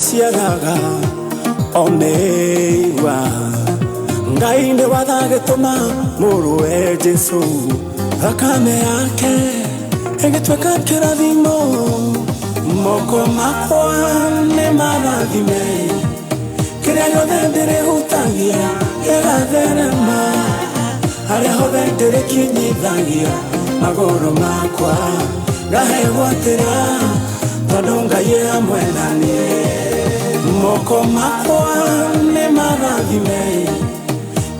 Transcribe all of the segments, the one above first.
Ciagaga o mĩigua. Ngai nĩ wathagĩtũma mũrũwe Jesũ, thakame yake ĩgĩtuĩka kĩrathimo. Moko makwa nĩ marathime, kĩrĩa gĩothe ndĩrĩhutagia gĩgatherema, harĩa hothe ndĩrĩkinyithagia magũrũ makwa ngahegwatĩra, tondũ Ngai e hamwe na niĩ. Moko makwa nĩ marathime,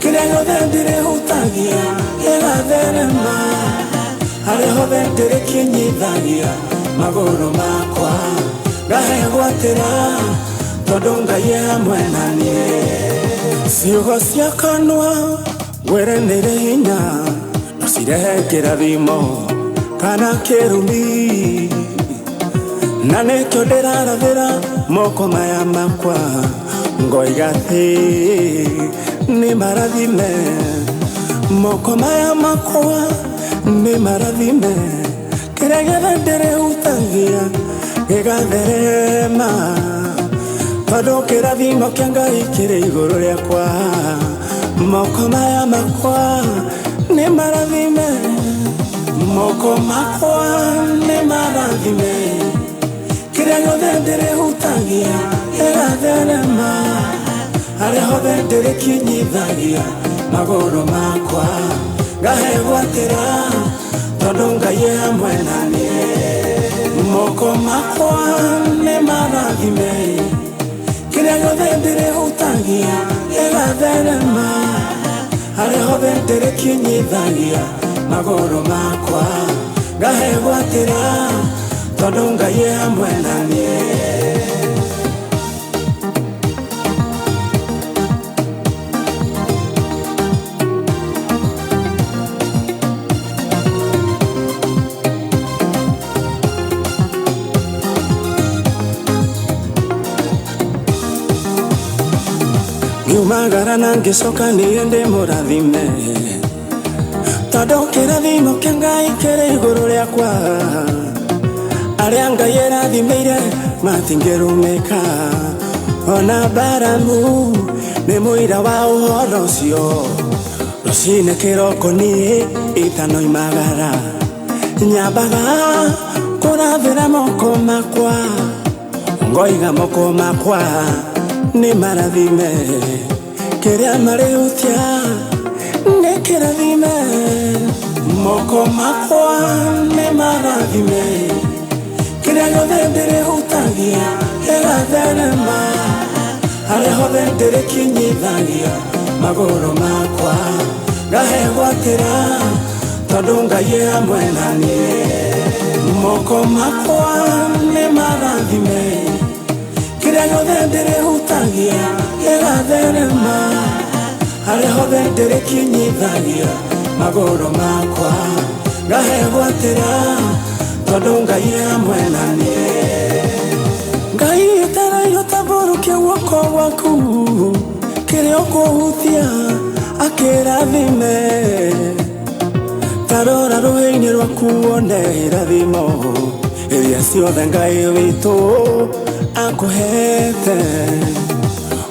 kĩrĩa gĩothe ndĩrĩhutagia gĩgatherema, harĩa hothe ndĩrĩkinyithagia magũrũ makwa ngahegwatĩra, tondũ Ngai e hamwe na niĩ. Ciugo cia kanua ngwĩre nĩirĩ hinya, no cirehe kĩrathimo kana kĩrumi, na nĩkĩo ndĩrarathĩra moko maya makwa ngoiga atĩ nĩ marathime. Moko maya makwa nĩ marathime, kĩrĩa gĩothe ndĩrĩhutagia gĩgatherema, tondũ kĩrathimo kĩa Ngai kĩrĩ igũrũ rĩakwa. Moko maya makwa nĩ marathime, moko makwa nĩ marathime, kĩrĩa gĩothe ndĩrĩhutagia gĩgatherema, harĩa hothe ndĩrĩkinyithagia magũrũ makwa ngahegwatĩra, tondũ Ngai e hamwe na niĩ. Moko makwa nĩ marathime, kĩrĩa gĩothe ndĩrĩhutagia gĩgatherema, harĩa hothe ndĩrĩkinyithagia magũrũ makwa ngahegwatĩra, tondũ Ngai e hamwe na niĩ. Ngiumagara na ngĩcoka niĩ ndĩ mũrathime, tondũ kĩrathimo kĩa Ngai kĩrĩ igũrũ rĩakwa. Arĩa Ngai ĩrathimĩire matingĩrumĩka, ona Baramu nĩ mũira wa ũhoro ũcio. Rũcinĩ kĩroko niĩ itanoimagara, nyambaga kũrathĩra moko makwa, ngoiga moko makwa nĩ marathime, kĩrĩa marĩhutia nĩ kĩrathime. Moko makwa nĩ marathime, kĩrĩa gĩothe ndĩrĩhutagia gĩgatherema, harĩa hothe ndĩrĩkinyithagia magũrũ makwa ngahegwatĩra, tondũ Ngai e hamwe na niĩ. Moko makwa nĩ marathime, kĩrĩa gĩothe ndĩrĩhutagia gĩgatherema, harĩa hothe ndĩrĩkinyithagia magũrũ makwa ngahegwatĩra, tondũ Ngai e hamwe na niĩ. Ngai etereire ũtambũrũkie guoko gwaku, kĩrĩa ũkũhutia akĩrathime. Ta rora rũhĩ-inĩ rwaku wone irathimo iria ciothe Ngai witũ akũhete.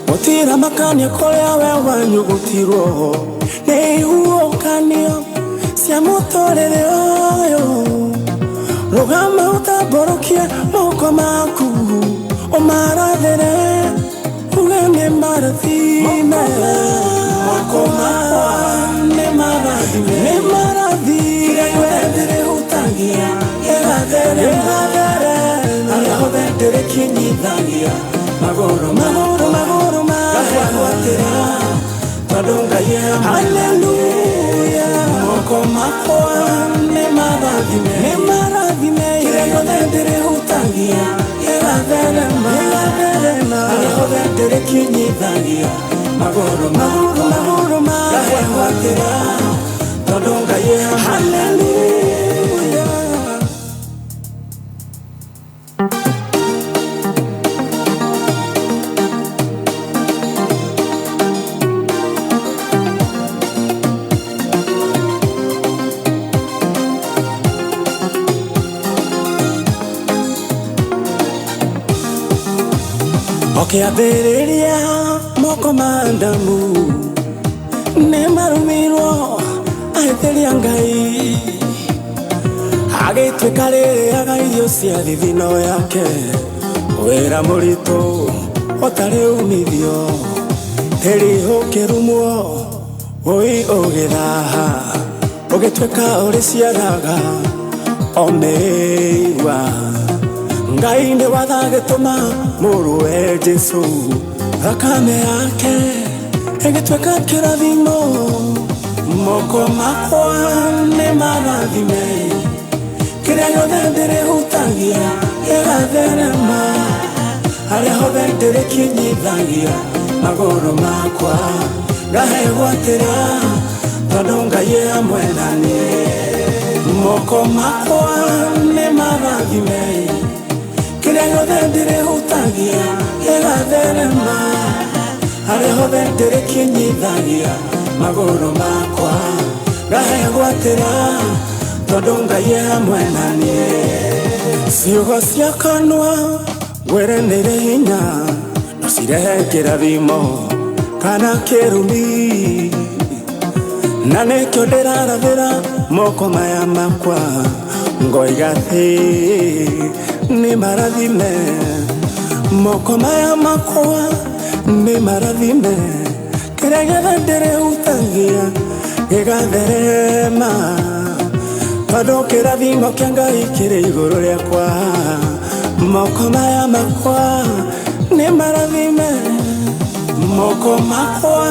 Gũtira makania kũrĩa we wanyugutirwo nĩ ihuhũkanio cia mũtũrĩre ũyũ. Rũgama ũtambũrũkie moko maku ũmarathĩre, uge nĩ marathime. Moko makwa nĩ marathime, nĩ marathime, kĩrĩa gĩothe ndĩrĩhutagia gĩgatherema, harĩa hothe ndĩrĩkinyithagia magũrũ magũrũ magũrũ makwa, tondũ Ngai e hamwe na niĩ. Moko makwa nĩ marathime, nĩ marathime, kĩrĩa gĩothe ndĩrĩhutagia gĩgatherema, gĩgatherema, harĩa hothe ndĩrĩkinyithagia magũrũ magũrũ magũrũ makwa, tondũ Ngai e hamwe na niĩ. Ũkĩambĩrĩria moko ma Adamu nĩ marumirwo ahĩtĩria Ngai, agĩtuĩka rĩrĩaga irio cia thithino yake, wĩra mũritũ ũtarĩ umithio, tĩri ũkĩrumwo, ũi ũgĩthaha, ũgĩtuĩka ũrĩciaraga o mĩigua. Ngai nĩ watha agĩtũma mũrũwe Jesũ, thakame yake ĩgĩtuĩka kĩrathimo. Moko makwa nĩ marathime, kĩrĩa gĩothe ndĩrĩhutagia gĩgatherema, harĩa hothe ndĩrĩkinyithagia magũrũ makwa ngahegwatĩra, tondũ Ngai e hamwe na niĩ. Moko makwa nĩ marathime, kĩrĩa gĩothe ndĩrĩhutagia gĩgatherema, harĩa hothe ndĩrĩkinyithagia magũrũ makwa ngahegwatĩra, tondũ Ngai e hamwe na niĩ. Ciugo cia kanua ngwĩre nĩirĩ hinya, no cirehe kĩrathimo kana kĩrumi, na nĩkĩo ndĩrarathĩra moko maya makwa, ngoiga atĩ nĩ marathime. Moko maya makwa nĩ marathime, kĩrĩa gĩothe ndĩrĩhutagia gĩgatherema, tondũ kĩrathimo kĩa Ngai kĩrĩ igũrũ rĩakwa. Moko maya makwa nĩ marathime, moko makwa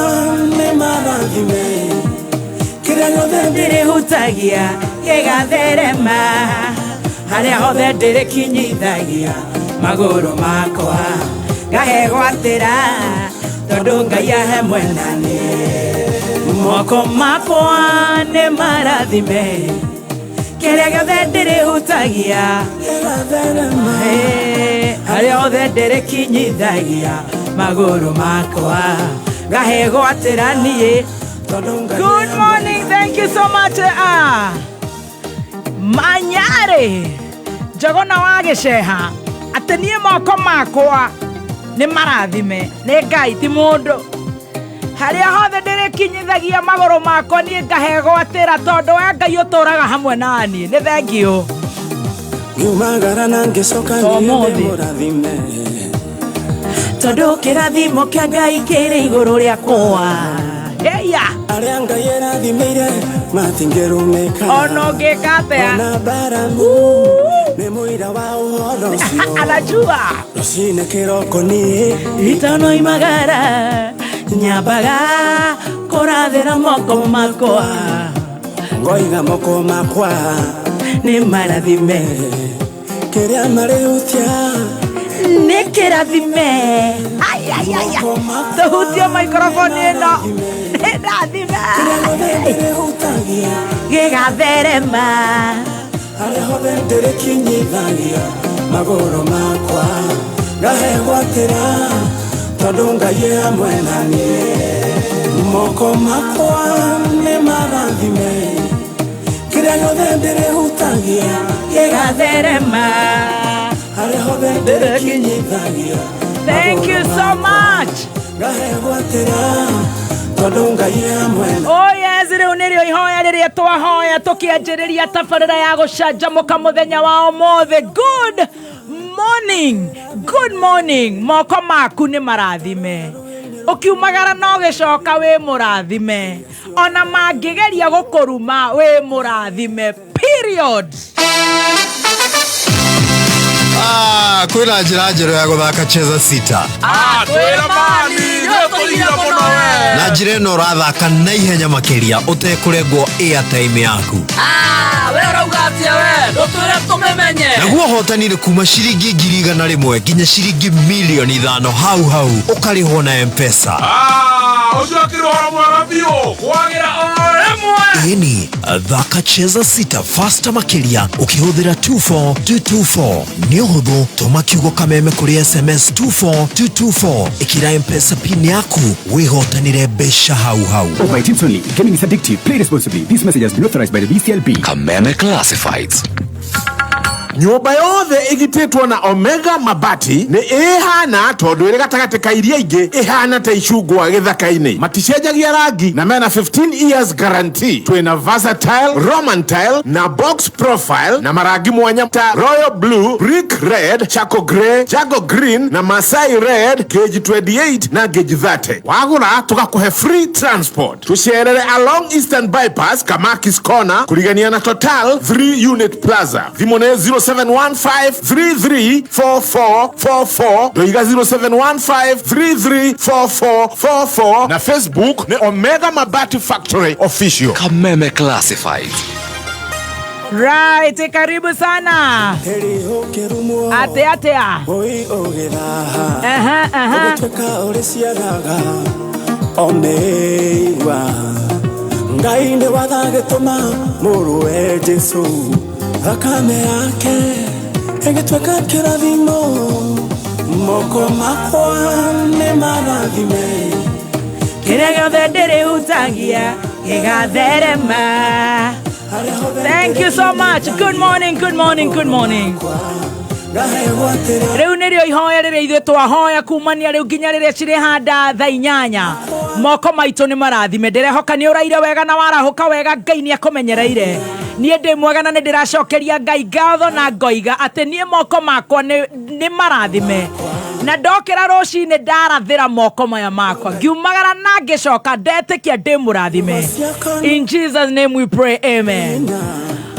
nĩ marathime, kĩrĩa gĩothe ndĩrĩhutagia gĩgatherema, harĩa hothe ndĩrĩkinyithagia magũrũ makwa ngahegwatĩra, tondũ Ngai ahe mwena niĩ. Moko makwa nĩ marathime, kĩrĩa gĩothe ndĩrĩhutagia gĩgatherema, harĩa hothe ndĩrĩkinyithagia magũrũ makwa ngahegwatĩra niĩ. Tondũ Ngai Good morning, thank you so much. Manyarĩ Njogona wa gĩceha atĩ niĩ moko makwa nĩ marathime nĩ Ngai ti mũndũ, harĩa hothe ndĩrĩkinyithagia magũrũ makwa niĩ ngahegwatĩra, tondũ we Ngai ũtũraga hamwe na niĩ. Nĩ thengiũ. Ngiumagara na ngĩcoka To niĩ ndĩ ũmũthĩ. mũrathime, Tondũ kĩrathimo kĩa Ngai kĩrĩ igũrũ rĩakwa. Eya. Arĩa Ngai ĩrathimĩire matingĩrumĩka, Ona ũngĩka atĩa. Ona Baramu nĩ mũira wa ũhoro ũcio. Anajua. Rũcinĩ kĩroko niĩ Itanoimagara nyambaga kũrathĩra moko makwa, ngoiga moko makwa nĩ marathime, kĩrĩa marĩhutia nĩ kĩrathime. Ai, ai, ai, ai. Moko makwa Tũhutie microphone ĩno. nĩ marathime. Nĩ ndathime. Kĩrĩa gĩothe ndĩrĩhutagia gĩgatherema, harĩa hothe ndĩrĩkinyithagia magũrũ makwa ngahegwatĩra, tondũ Ngai e hamwe na niĩ. Moko makwa nĩ marathime, kĩrĩa gĩothe ndĩrĩhutagia gĩgatherema, harĩa hothe ndĩrĩkinyithagia Thank you so much. Ngahegwatĩra, tondũ Ngai e hamwe na Oh yes, rĩu nĩrĩo ihoya rĩrĩa twahoya tũkĩanjĩrĩria tabarĩra ya gũcanjamũka mũthenya wa ũmũthĩ. Good morning, good morning. Moko maku nĩ marathime, ũkiumagara no gĩcoka wĩ mũrathime, ona mangĩgeria gũkũruma wĩ mũrathime, period. Ah, kwĩna njĩra njerũ ya gũthaka Cheza Sita. Twĩra mani nĩũtũigire mũno we. Na njĩra ĩno ũrathaka na ihenya makĩria ũtekũrengwo airtime yaku. Ah, we ũrauga atĩa? We ndũtwĩre tũmĩmenye. Naguo ũhotani nĩ kuma ciringi 100,000 nginya ciringi 5,000,000 hau hau, ũkarĩhwo na Mpesa. Ah, ũcio akĩrĩ ũhoro mwega biũ kwagĩra o rĩmwe. Ĩni, thaka Cheza Sita fasta makĩria ũkĩhũthĩra 24224. Nĩ ũhũthũ, tũma kiugo kameme kũrĩ SMS 24224, ĩkĩra Mpesa PIN yaku, wĩhotanĩre mbeca hau hau. Over 18 only. Gaming is addictive. Play responsibly. This message has been authorized by the BCLB. Kameme Classifieds. Nyũmba yothe ĩgitĩtwo na Omega mabati nĩ ĩhana tondũ ĩrĩ gatagatĩ ka iria ingĩ ĩhana ta icungwa gĩthaka-inĩ. Maticenjagia rangi na mena 15 years guarantee. Twĩna versatile, Roman tile na box profile na marangi mwanya ta royal blue, brick red, charcoal grey, jago green na Masai red, gauge 28 na gauge 30. Wagũra tũgakũhe free transport. Tũcerere along Eastern Bypass, Kamakis Corner, kũrigania na Total 3 Unit Plaza. Thimũ nĩ 0715334444, ndoiga 0715334444, na Facebook nĩ Omega Mabati Factory Official. Kameme Classifieds. Right, karibu sana. Heri ũkĩrumwo Atä atä oi ũgĩthaha Aha, aha. Ũgĩtuĩka ũrĩciaraga omeigua Ngai nĩ wathagĩtũma mũrũwe Jesũ thakame yake ĩgĩtuĩka kĩrathimo moko makwa nĩ marathime. Kĩrĩa gĩothe ndĩrĩhutagia gĩgatherema. Harĩa hothe Thank you so much. Good morning, good morning, good morning. ngahegwo atĩrĩ Rĩu nĩrĩo ihoya rĩrĩa ithuĩ twahoya kumania rĩu nginya rĩrĩa cirĩhanda thaa 8. Moko maitũ nĩ marathime. Ndĩrehoka nĩ ũraire wega na warahũka wega. Ngai nĩ akũmenyereire. Niĩ ndĩ mwega na nĩ ndĩracokeria Ngai ngatho na ngoiga atĩ niĩ moko makwa nĩ marathime. Na ndokĩra rũcinĩ ndarathĩra moko maya makwa, ngiumagara na ngĩcoka ndetĩkia ndĩ mũrathime. In Jesus name we pray, amen.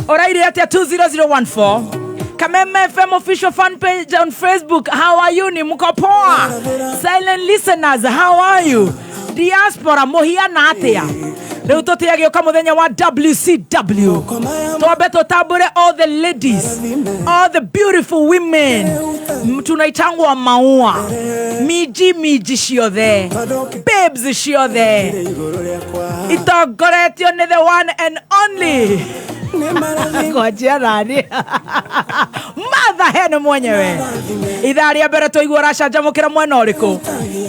Oraire atia? 20014 Kameme FM official fan page on Facebook. How are you? Ni mko poa? Silent listeners, how are you? Diaspora muhiana atia? Rĩu tũtiagĩũka mũthenya wa WCW. Twambe tũtambũre all the ladies, all the beautiful women. Tunaitangwa maua. Miji miji ciothe. Babes ciothe. Igũrũ rĩakwa Itongoretio nĩ the one and only nĩ marathime. Ngojea nani Mother Hen mwenyewe. Ithaa rĩa mbere twaigua ũracanjamũkĩra mwena ũrĩkũ.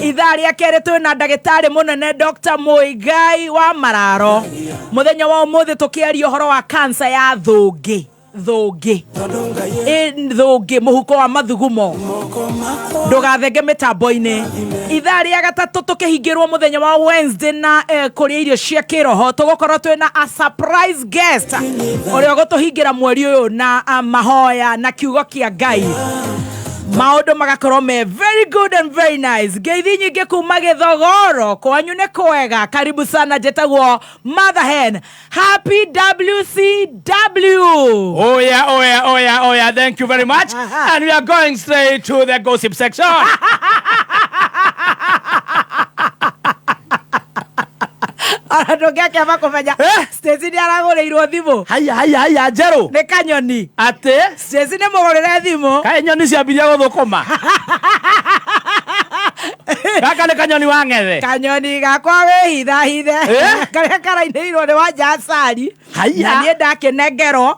Ithaa rĩa kerĩ twĩna ndagĩtarĩ mũnene Dr. Muigai wa Mararo. Mũthenya wa ũmũthĩ tũkĩaria ũhoro wa kansa ya thũngĩ. Thũngĩ. Tondũ Ngai Ĩ thũngĩ mũhuko wa mathugumo. Moko makwa Ndũgathenge mĩtambo-inĩ. Ithaa rĩa gatatũ tũkĩhingĩrwo mũthenya wa Wednesday na kũrĩa irio cia kĩroho tũgũkorwo twĩna a surprise guest ũrĩa ũgũtũhingĩra mweri ũyũ na mahoya na kiugo kĩa Ngai. Maũndũ magakorwo me very good and very nice. Ngeithi nyingĩ kuma Gĩthogoro, kwanyu nĩ kwega. Karibu sana. Njĩtagwo Mother Hen. Happy WCW. Oh yeah, oh yeah, oh yeah, oh yeah. Thank you very much. And we are going straight to the gossip section. Ona ndũngĩakĩamba kũmenya Stacy nĩ aragũrĩirwo thimũ. Haya, haya, haya, njerũ. Nĩ kanyoni. Atĩ Stacy nĩ mũgũrĩre thimũ. Kaĩ nyoni ciambirie gũthũkũma? Gaka nĩ kanyoni wa ng'ethe. Kanyoni gakwa wĩhithahithe. Eh? Karĩa karainĩirwo nĩ Wanja Asari. Haya. Na niĩ ndakĩnengerwo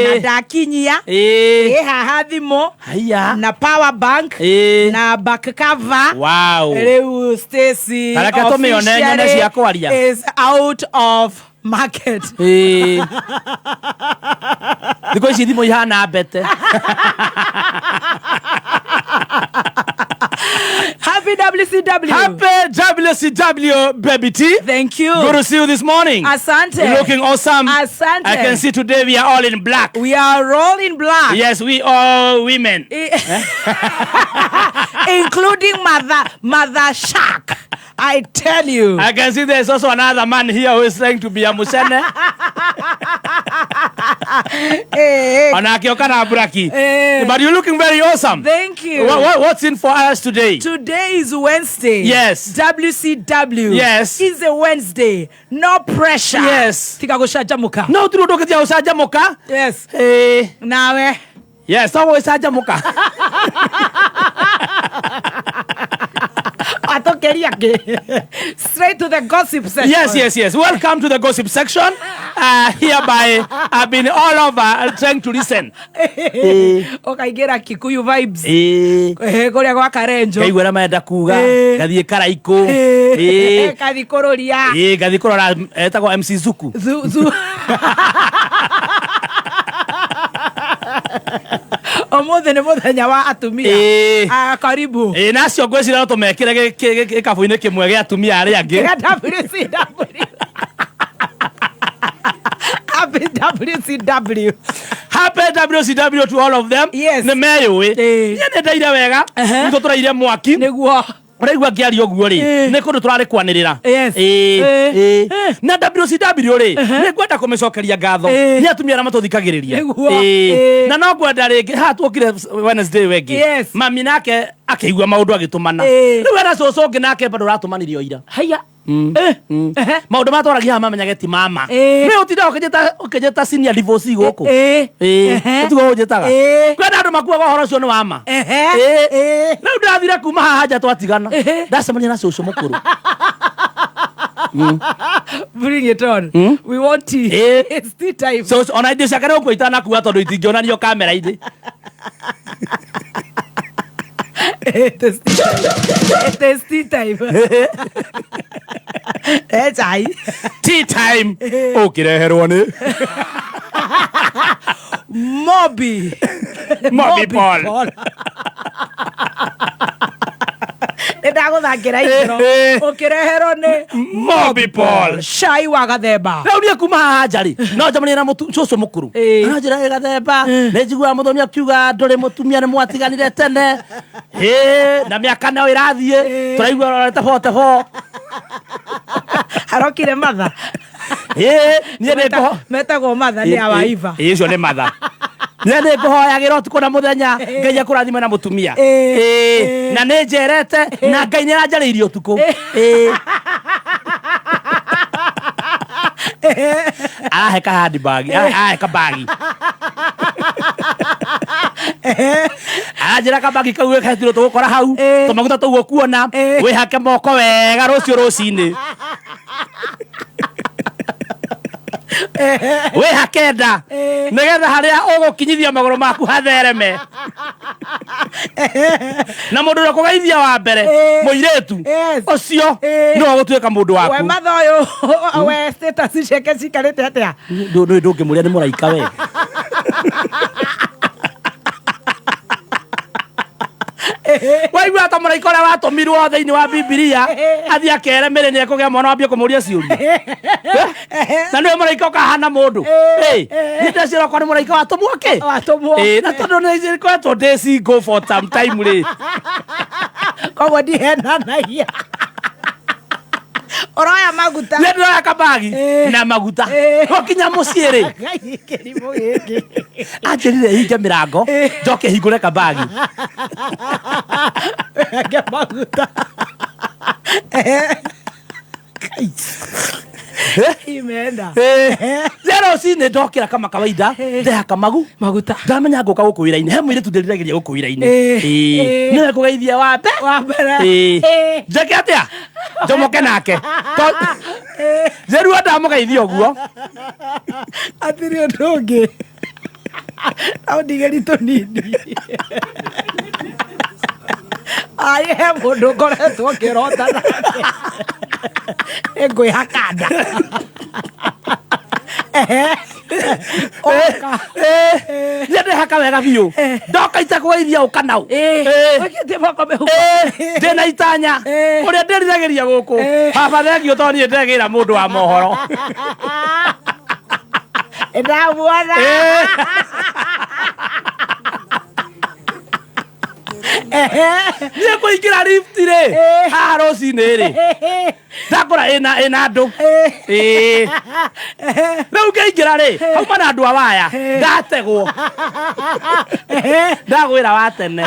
na ndakinyia ĩ haha thimũ Haya. na power bank na back cover. Wow. Rĩu Stacy Ta reke tũmĩone nyone officially cia kwaria. is out of market. Thikũ ici thimũ ihana mbete. Happy WCW. Happy WCW, Baby T. Thank you. Good to see you this morning. Asante. You're looking awesome. Asante. I can see today we are all in black. We are all in black. Yes, we all women. Including Mother Shark. I tell you. I can see there's also another man here who is trying to be a musene. Onake okana braki. But you're looking very awesome. Thank you. What's in for us today? Today is Wednesday. Yes. WCW. Yes. It's a Wednesday. No pressure. Yes. Tiga gũcanjamũka. No tiri ũndũ ũngĩtiga gũcanjamũka. Yes. Eh. Nawe. Yes, no gũcanjamũka. Atũkĩria kĩ? Straight to the gossip section. Yes, yes, yes. Welcome to the gossip section. Hereby, I've been all over trying to listen. Ũkaingĩra Kikuyu vibes. Kũrĩa gwa Karenjo. Ngaigua ũrĩa marenda kuga. Ngathiĩ Karaikũ. Kathi kũrũria. Ngathiĩ kũrora etagwo MC Zuku. Zu, zu. Ũmũthĩ nĩ mũthenya wa atumia. Ĩĩ. Ah, karibu. Ĩĩ, na acio ngwĩciria no tũmekĩre gĩkabũ-inĩ kĩmwe gĩa atumia arĩa angĩ. Kĩa WCW. Happy WCW. Happy WCW to all of them. Yes. Nĩ meyũĩ. Ĩĩ. Niĩ nĩ ndaire wega. Ehe. Nitũ tũraire mwaki. Nĩguo. Ũraigua ngĩaria ũguo rĩ, Ĩĩ. nĩ kũndũ tũrarĩ kwanĩrĩra. Yes. Ĩĩ, Ĩĩ. ĩĩ. Ĩĩ. Na WCW rĩ, nĩ ngwenda kũmĩcokeria ngatho Ĩĩ. nĩ atumia arĩa matũthikagĩrĩria. Nĩguo. Ĩĩ. Ĩĩ. Na no ngwenda rĩngĩ haha tuokire Wednesday ĩyo ĩngĩ. Yes. Mami nake akĩigua maũndũ agĩtũmana. Ĩĩ. Rĩu hena cũcũ ũngĩ nake bado ũratũmanire o ira. Haya. Eh. Ehe. Maũndũ marĩa twaragia haha mamenyage ti mama. Ĩĩ. Nĩ ũtindaga ũkĩnjĩta senior divorcee gũkũ. Ĩĩ. Ĩĩ. Ehe. Ũtiguo ũnjĩtaga. Ĩĩ. Kwĩna andũ makuaga ũhoro ũcio nĩ wa ma. Ehe. Ĩĩ. Ĩĩ. Rĩu ndathire kuma haha nja twatigana. Ehe. Ndacemania na cũcũ mũkũrũ. Bring it on. We want tea. Ĩĩ. It's tea time. Cũcũ ona indo ciake nĩ gũkua itanakua tondũ itingĩonanio kamera-inĩ. It is tea time. It is tea time. Eh, chai. Tea time. Ũkĩreherwo nĩ Mobi. Mobi Paul. Nĩ ndagũthakĩra ikĩro. Ũkĩreherwo nĩ Mobi Paul. Cai wa gathemba. Rĩu niĩ kuma haha nja rĩ, no njemanie na cũcũ mũkũrũ. Ĩĩ. No njĩra ĩ gathemba, nĩ njiguaga mũthoni akiuga ndũrĩ mũtumia nĩ mwatiganire tene. Ĩĩ, na mĩaka no ĩrathiĩ, Ĩĩ. tũraigua ũrorete 44. Arokire matha. Ĩĩ, niĩ nĩ ngũho- Metagwo matha nĩ awaiva. Ĩĩ, ũcio nĩ matha. Niĩ nĩ ngũhoyagĩra ũtukũ na mũthenya Ngai akũrathime na mũtumia. Ĩĩ. Ĩĩ, na nĩ njerete na Ngai nĩ aranjarĩirie ũtukũ. Ĩĩ. Arahe ka handbag, arahe kabagi. Aranjĩra kabagi kau wĩketiro tũgũkora hau, Ĩĩ. tũmaguta tũu ũkuona, Ĩĩ. wĩhake moko wega rũciũ rũcinĩ. Wĩhake nda Ĩĩ. nĩgetha harĩa ũgũkinyithia magũrũ maku hathereme. Na mũndũ ũrĩa ũkũgeithia wa mbere, Ĩĩ. mũirĩtu Yes. ũcio Ĩĩ. nĩwe ũgũtuĩka mũndũ We waku. matha ũyũ we status ciake cikarĩte atĩa? Ndũngĩmũrĩa nĩ mũraika we. Waigua ta mũraika ũrĩa watũmirwo thĩinĩ wa Bibilia athiĩ akere Mary nĩ ekũgĩa mwana wambie kũmũria ciũria. Na nĩwe mũraika ũkahana mũndũ. Ĩ, niĩ ndeciria okorwo nĩ mũraika watũmwo kĩ? Watũmwo. Ĩ, na tondũ nĩ ngoretwo ndĩ single for some time rĩ. Koguo ndihenanagia. Ũroya maguta. Nĩ ndĩroya kabagi Ĩ. na maguta. Ĩ. Gũkinya mũciĩ rĩ, Ngai kĩrimũ gĩkĩ. anjĩrire hinge mĩrango njoke hingũre kabagi. Wĩhake maguta. Imeenda. Rĩrĩa rũcinĩ ndokĩra kama kawaida ndehaka magu Maguta. Ndamenya ngũka gũkũ wĩra-inĩ he mũirĩtu ndĩriragĩria gũkũ wĩra-inĩ. Ĩĩ. Ĩĩ. Ĩĩ. Nĩwe ngũgeithia wa mbe Wa mbere. Ĩĩ. Ĩĩ. Njĩke atĩa njomoke nake njĩrua ndamũgeithia ũguo. Hatirĩ ũndũ ũngĩ. No ndigĩri tũnini. Ai he mũndũ ngoretwo ngĩrota nake. Nĩngwĩhaka nda. Oka. Niĩ ndehaka wega biũ ndoka itakũgeithia ũka nau. Ĩĩ. Ĩĩ. Wĩkĩte moko mĩhuko. Ĩĩ, ndĩna itanya Ĩĩ. ũrĩa ndĩriragĩria gũkũ. Ĩĩ. Baba thengio tondũ niĩ ndegĩra mũndũ wa mohoro. Ndamuona. Ĩĩ. Niĩ kũingĩra lift rĩ Ĩĩ. haha rũcinĩ rĩ ndakora ĩna andũ. Ĩĩ. Rĩu ngĩingĩra rĩ hauma na andũ a waya ndategwo ndagwĩra wa tene.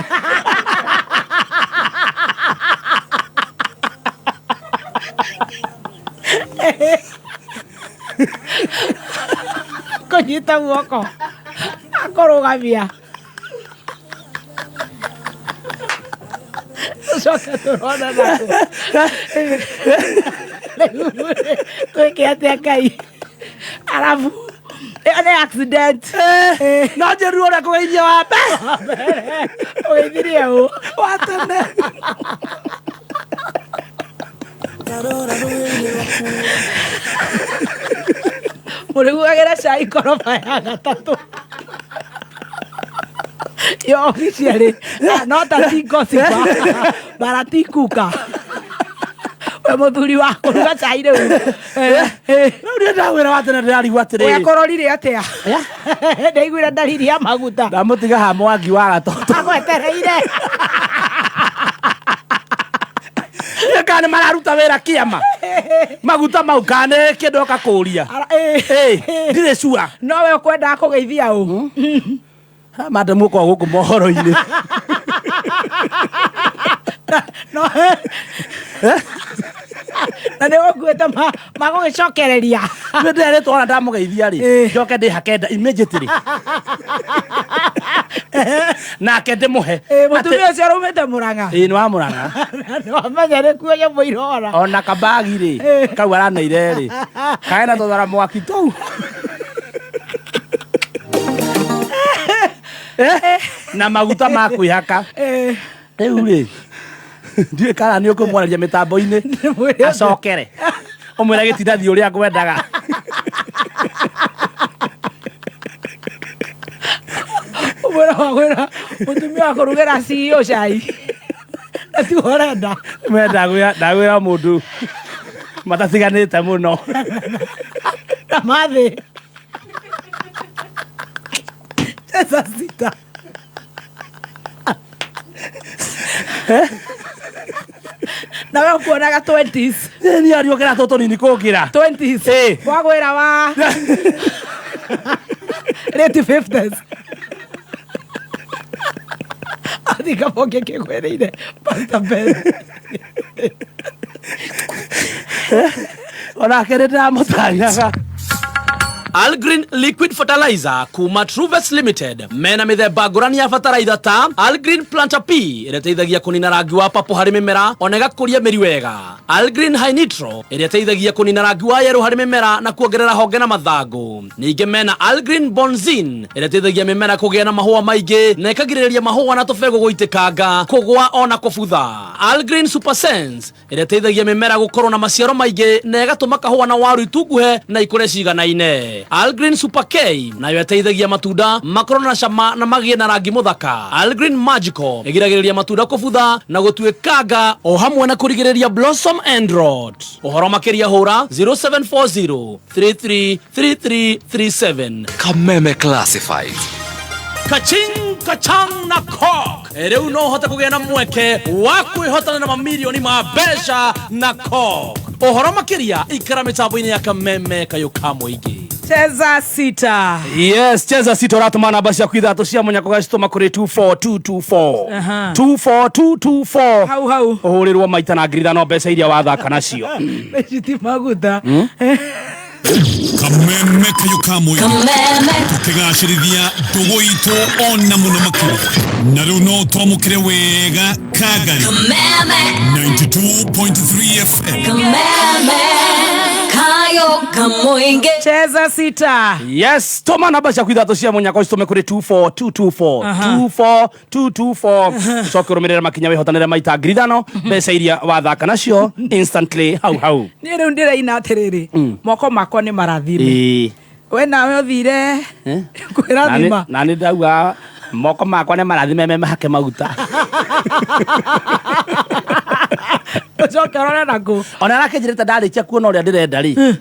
Kũnyita guoko. Akũrũgamia. Tũcoke tũrona nakũ. Rĩu twĩke atĩa Ngai? Arabu ĩyo nĩ accident. No njĩruo ũrĩa kũgeithia wa mbere Ũgeithirie ũ? Wa tene. Ndarora rũĩ-inĩ rwaku. Mũrĩgugagĩra cai koroba ya gatatũ. Ũcio officially no ta ti gossiper bara ti kuka we mũthuri wa kũruga cai rĩu. Rĩu niĩ ndawĩra wa tene ndĩrarigwo atĩrĩrĩ. Ũkũrorire atĩa? Ndaiguire ndariri ya maguta. Ndamũtiga ha mwangi wa gatoto. Agwetereire. Kana nĩ mararuta wĩra kĩama maguta mau kana nĩ kĩndũ oka kũria. Ndirĩ sure. No we ũkwendaga kũgeithia ũ? Madam ũkoragwo gũkũ mohoro-inĩ. No na nĩ ũkuĩte magũgĩcokereria. Nĩ ndĩrerĩtwo ona ndamũgeithia rĩ, njoke ndĩhake nda immediately nake ndĩmũhe. Mũtumia ũcio araumĩte Mũrang'a. Ĩĩ nĩ wa Mũrang'a. Nĩ wamenya nĩ kuo nyamũ irora. Ona kabagi rĩ, kau araneire rĩ, kaena tũthara mwaki tũu. Na maguta ma kwĩhaka. Rĩu rĩ, ndiũĩ kana nĩ ũkũmwarĩria mĩtambo-inĩ acokere ũmwĩre gĩtindathiĩ ũrĩa ngwendaga. Ũmwĩra wagwĩra mũtumia wa kũrugĩra CEO cai na tiwe ũrenda. We ndagwĩra mũndũ matatiganĩte mũno. Na mathĩ. Cheza sita. Na we ũkuonaga 20s. Nĩ ariũkĩra tũtũ nini kũngĩra. 20s. Wagwĩra wa late 50s. Athika boke kĩgwĩrĩire Pastor Ben. Onake nĩ ndĩramũtanyaga. Algreen Liquid Fertilizer kuma Truves Limited mena mĩthemba ngũrani ya bataraitha ta Algreen Planter P ĩrĩa ĩteithagia kũnina rangi wa papo harĩ mĩmera ona ĩgakũria mĩri wega. Algreen High Nitro ĩrĩa ĩteithagia kũnina rangi wa yerũ harĩ mĩmera na kuongerera honge na mathangũ. Ningĩ mena Algreen Bonzin ĩrĩa ĩteithagia mĩmera kũgĩa na mahũa maingĩ na ĩkagirĩrĩria mahũa na tũbegũ gũitĩkanga, kũgwa ona kũbutha. Algreen Super Sense ĩrĩa ĩteithagia mĩmera gũkorwo na maciaro maingĩ na ĩgatũma kahũa na waru itunguhe na ikũre ciganaine. Algreen Super K nayo ĩteithagia matunda makorwo na cama na magĩe na rangi mũthaka. Algreen Magical ĩgiragĩrĩria matunda kũbutha na gũtuĩkanga o hamwe na kũrigĩrĩria blossom end rot. Ũhoro makĩria hũra 0740 333337. Kameme Classifieds. Kaching kachang na cock. Rĩu no ũhote kũgĩa na mweke wa kwĩhotana na mamirioni ma mbeca na cock. Ũhoro makĩria ikara mĩtambo-inĩ ya Kameme kayũ ka mũingĩ. Cheza sita. Yes, cheza sita ũratũma namba ciaku ithatũ cia mũnyako gacitũma kũrĩ 24224. Aha. 24224. Hau hau. Ũhũrĩrwo maita na ngiri ithano mbeca iria wathaka nacio. Ici ti maguta. Kameme kayũ ka mũingĩ tũkĩgacĩrithia ndũgũ itũ ona mũno makĩria na rĩu no twamũkĩre wega Kagari 92.3 FM. Cheza sita. Yes, tũma namba ciaku ithatũ cia mũnyako citũme kũrĩ 24224. 24224. Ũcoke ũrũmĩrĩre makinya wĩhotanĩre maita ngiri ithano mbeca iria wathaka nacio instantly hau hau. Niĩ rĩu ndĩraina atĩrĩrĩ, moko makwa nĩ marathime. Ĩĩ. We nawe ũthire kwĩrathima. Na nĩ ndauga moko makwa nĩ marathime me mahake maguta. Ũcoke ũrore nakũ. Ona arakĩnjĩrĩte ndarĩkia kuona ũrĩa ndĩrenda rĩ.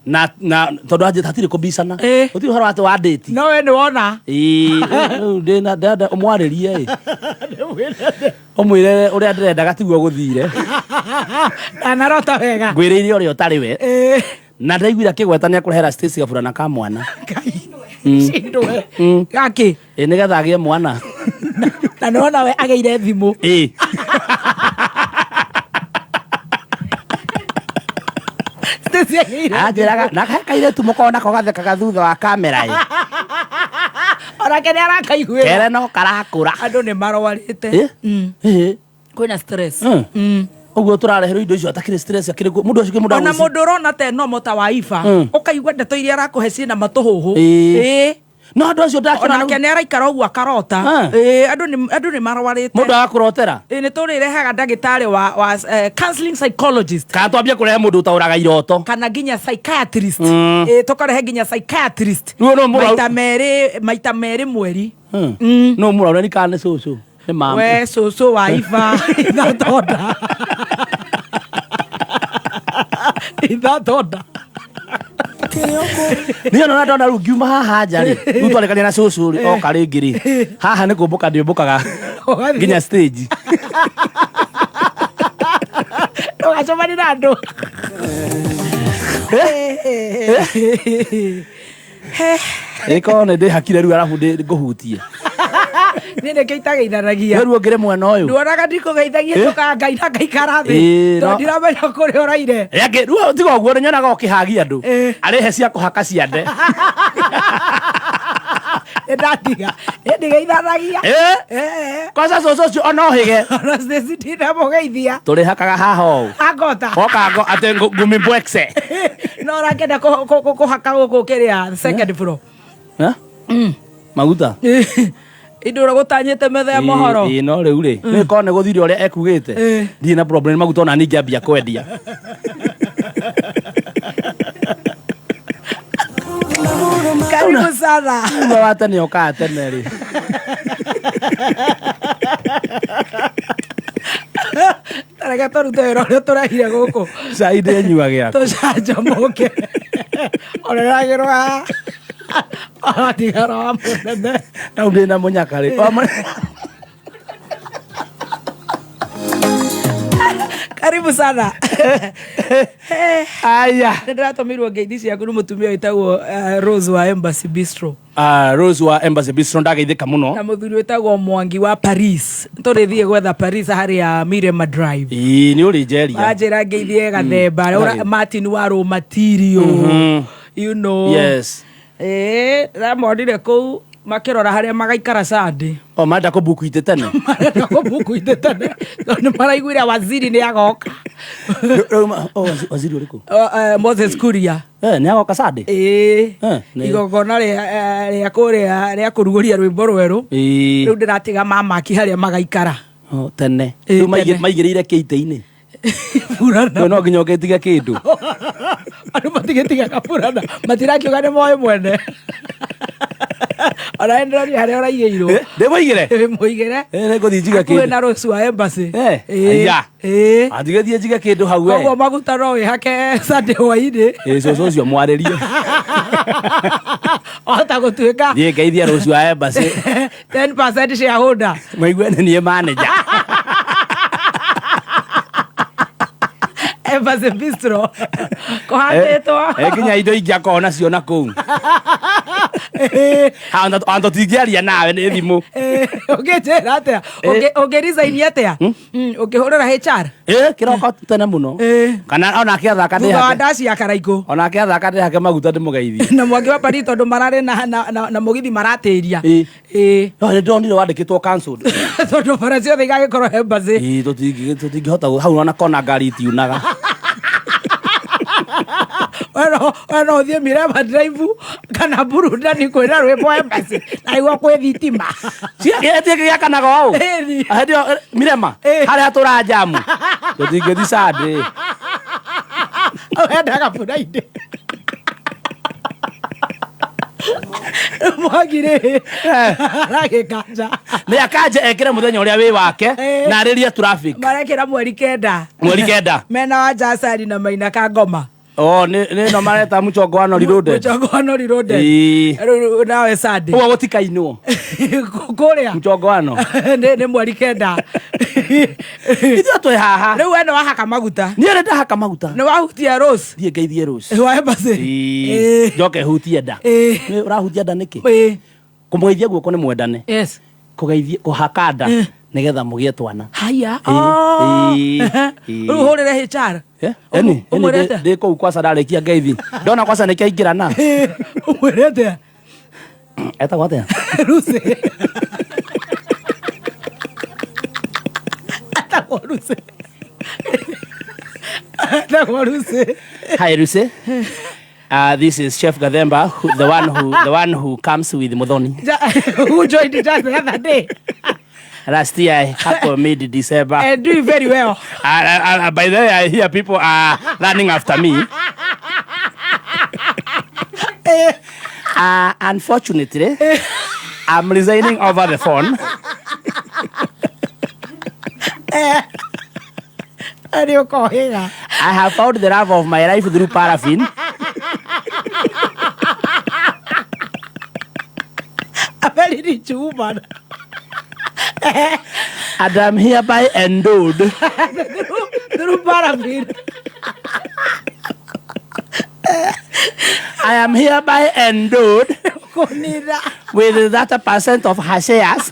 Na na tondũ anjĩta hatirĩ kũbicana. Gũtirĩ ũhoro atĩ wa date. No we nĩ wona. Ĩĩ, rĩu ndĩna ndĩrenda ũmwarĩrie ĩ. Ũmwĩre ũrĩa ndĩrendaga tiguo gũthire. Ndanarota wega. Ngwĩrĩire ũrĩa ũtarĩ we. Na ndaiguire akĩgweta nĩ akũrehera Stacy gaburana ka mwana. Cindwe. Gakĩ? Ĩ nĩgetha agĩe mwana. Na nĩwona we agĩire thimũ. Ĩ. Stacy agĩire. Anjĩraga na kairĩtu mũkoragwo nako gathekaga thutha wa kamera ĩ. Onake nĩ arakaiguĩra. Kere no karakũra. Andũ nĩ marwarĩte. Ĩ? Kwĩna stress. Ũguo tũrareherwo indo icio atakĩrĩ stress akĩrĩ mũndũ ũcio mũndũ Ona agwĩci- mũndũ ũrona te nomo ta wa Iba, ũkaigua ndeto iria arakũhe ciĩna matũhũhũ. Ĩĩ. Ĩĩ. No andũ acio ndakĩona. Onake nĩ araikara ũguo akarota. Ah. Ĩĩ, andũ nĩ marwarĩte. Mũndũ agakũrotera. Ĩĩ, nĩ tũrĩrehaga ndagĩtarĩ wa counseling psychologist. Kana twambie kũrehe mũndũ ũtaũraga iroto. Kana nginya psychiatrist. Ĩĩ, tũkarehe nginya psychiatrist. Rĩu no mũra- Maita merĩ mweri. No mũraũrani kana nĩ cũcũ nĩ mama? We cũcũ wa iba ithatonda ithatonda. Niĩ ona ndona rĩu ngiuma haha nja rĩ, rĩu twarĩkania na cũcũ rĩ, oka rĩngĩ rĩ, haha nĩ kũmbũka ndĩũmbũkaga Ũgathiĩ. Nginya stage. Ũgacemania na andũ. Ĩkorwo nĩ ndĩhakire rĩu arabu ngũhutie. Niĩ nĩkĩo itageithanagia. Rĩu ũngĩrĩ mwena ũyũ. Nduonaga ndikũgeithagia. Eh? Tũkaga ngai na ngaikara thĩ. Ĩĩ, tondũ ndiramenya kũrĩa ũraire. Rĩangĩ rĩu tiga ũguo nĩ nyonaga ũkĩhagia andũ. Eh. Arĩhe cia kũhaka ciande. Nĩ ndatiga, nĩ ndigeithanagia. Eh? Eh. Kwanza cũcũ ũcio ona ũhĩge. Ona Stacy ndinamũgeithia. Tũrĩhakaga haha ũũ. Angota. Oka ngo atĩ ngumi mbwekse. No ũrakĩenda kũhaka gũkũ kĩrĩa second floor. Eh? Maguta. Indo ũrĩa gũtanyĩte metha ya mohoro. Ĩĩ, no rĩu rĩ nĩ korwo nĩ gũthire ũrĩa ekugĩte. Eh. Ndirĩ na problem maguta ona niĩ ingĩambia kwendia. Karibu sana. Thutha wa tene okaga tene rĩ. Reke tũrute wĩra ũrĩa tũrehire gũkũ. Cai ndĩnyuagĩra. Tũcanjamũke oreragĩrwo haha oratigara wa mũnene. Rĩu ndĩ na mũnyaka rĩ. Karibu sana. Aya. Nĩ ndĩratũmĩirwo ngeithi ciaku nĩ mũtumia wĩtagwo Rose wa Embassy Bistro. Ah, Rose wa Embassy Bistro, ndageithĩka mũno. Na mũthuri wĩtagwo Mwangi wa Paris. Tũrĩthiĩ gwetha Paris harĩa Mirema Drive. Ĩĩ, nĩ ũrĩ njeria. Anjĩra ngeithie gathemba. Martin wa raw material. Yes. Ĩĩ, ndamonire kũu makĩrora harĩa magaikara Sunday. O marenda kũbuku itĩ tene. Marenda kũbuku itĩ tene tondũ nĩ maraiguire waziri nĩ agoka. Rĩu oh, waziri ũrĩkũ? Moses Kuria. Eh, nĩ agoka Sunday? Ĩĩ. Eh, Igongona rĩa kũrĩa rĩa kũrugũria rwĩmbo rwerũ. Ĩĩ. Rĩu ndĩratiga mamaki harĩa magaikara. Oh, tene. Ĩĩ, Rĩu tene. maigĩrĩire kĩ itĩ-inĩ? Burana. Rĩu no nginya ũgĩtige kĩndũ. Andũ matigĩtigaga burana, matirakiuga nĩ moĩ mwene. Ona nĩ ndĩronire harĩa ũraigĩirwo. Eh, ndĩmũigĩre? Mũigĩre. Eh, nĩ ngũthiĩ njige hakuhĩ kĩndũ. Na Rose wa Embassy. Eh, Ĩĩ, aya. ĩĩ. Andigĩthiĩ njige kĩndũ hau we. Koguo maguta no wĩhake Sunday hwainĩ. Ĩĩ, cũcũ ũcio mwarĩrie. Wahota gũtuĩka Thiĩ ngeithie Rose wa Embassy. 10% shareholder. Maigue nĩ niĩ manager. Embassy Bistro kũhandĩtwo. Eh, nginya indo ingĩ akorwo nacio na kũu. Ona tũtingĩaria nawe nĩ thimũ. Ũngĩnjĩra atĩa? Ũngĩ resign atĩa? Ũngĩhũrĩra HR? Ĩ, kĩroko tene mũno. Kana onake athaka Thutha wa ndĩhake. ndaci ya Karaikũ. Onake athaka ndĩhake maguta ndĩmũgeithie. Na Mwangi wa Paris tondũ mararĩ na mũgithi maratĩria. Ĩ. Ĩ. No nĩ ndonire wandĩkĩtwo cancelled. Tondũ bara ciothe igagĩkorwo Embassy. Ĩ, tũtingĩhota hau ona kona ngari itiunaga. We no ũthiĩ Mirema Drive kana burudani kwĩna rwĩmbo Embassy na nĩguo kwĩ thitima. Ciatie gĩakanaga ũũ. Ĩni. Hĩndĩ ĩyo Mirema Ĩ. harĩa tũra jamu. Tũtingĩthiĩ Sunday. Wendaga Friday. Mwangi rĩ aragĩkanja. Nĩ akanja ekĩre mũthenya ũrĩa wĩ wake Ĩ. na arĩrie traffic. Marekĩra 9. 9. Mena wa Jasari na Maina Kangoma. Oh, nĩ no mareta mchongo wa Nori Loaded. Mũchongo wa Nori Loaded. Ĩĩ. Rĩu nawe Sunday. Ũguo gũtikainwo. Kũrĩa. Mchongo wano. Nĩ 9. Ithuĩ twĩ haha. Rĩu we nĩ wahaka maguta. Niĩ nĩ ndahaka maguta. Nĩ wahutia Rose. Thiĩ ngeithie Rose. Wa Embassy. Ĩĩ. Ĩĩ. Njoke hutie nda. Ĩĩ. Nĩ ũrahutia nda nĩkĩ? Ĩĩ. Kũmũgeithia guoko nĩ mwendane. Yes. Kũgeithia kũhaka nda nĩgetha mũgĩe twana. Haya. Ĩĩ. Oh. Ĩĩ. Ĩĩ. Rĩu hũrĩre HR. Eh? Eni, eni Ũmwĩre atĩa? ndĩ kũu kwaca ndarĩkia ngeithi. Ndona kwaca nĩkĩo aingĩrana. Ũmwĩre atĩa? Etagwo atĩa? Ruse. Etagwo Ruse. Etagwo Ruse. Hi Ruse. This is Chef Gathemba, the one who comes with Muthoni. Who joined just the other day. Last year, hapo mid December. And doing very well. By the way, I hear people are running after me. Unfortunately, I'm resigning over the phone. Nĩ ũkohĩga. I have found the love of my life through paraffin. A very rich woman. And I'm hereby endowed through paraffin. I am hereby endowed Kũnina. With that percent of her shares.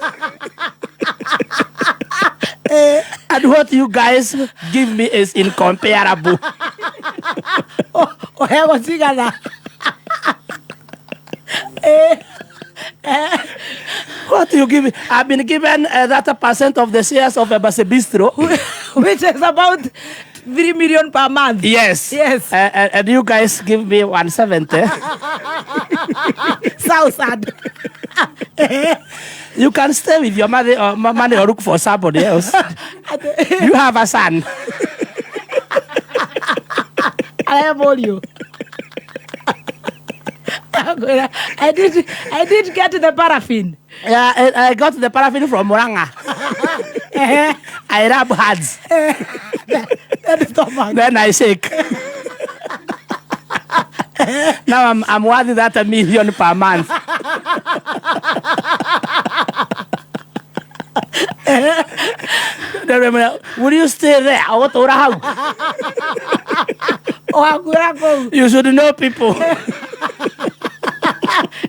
And what you guys give me is incomparable. Ũheagwo cigana? What you give me? I've been given that percent of the shares of Embassy Bistro. Which is about 3 million per month. Yes. Yes. And you guys give me 170. Thousand. You can stay with your mother or money or look for somebody else. You have a son. Arĩa mũriũ. I did get the paraffin. Yeah, I got the paraffin from Muranga. I rub hands. Then stomach. Then I shake. Now I'm worth that a million per month. Will you stay there? Ũgũtũra hau? Ũgakuĩra kũu. You should know people.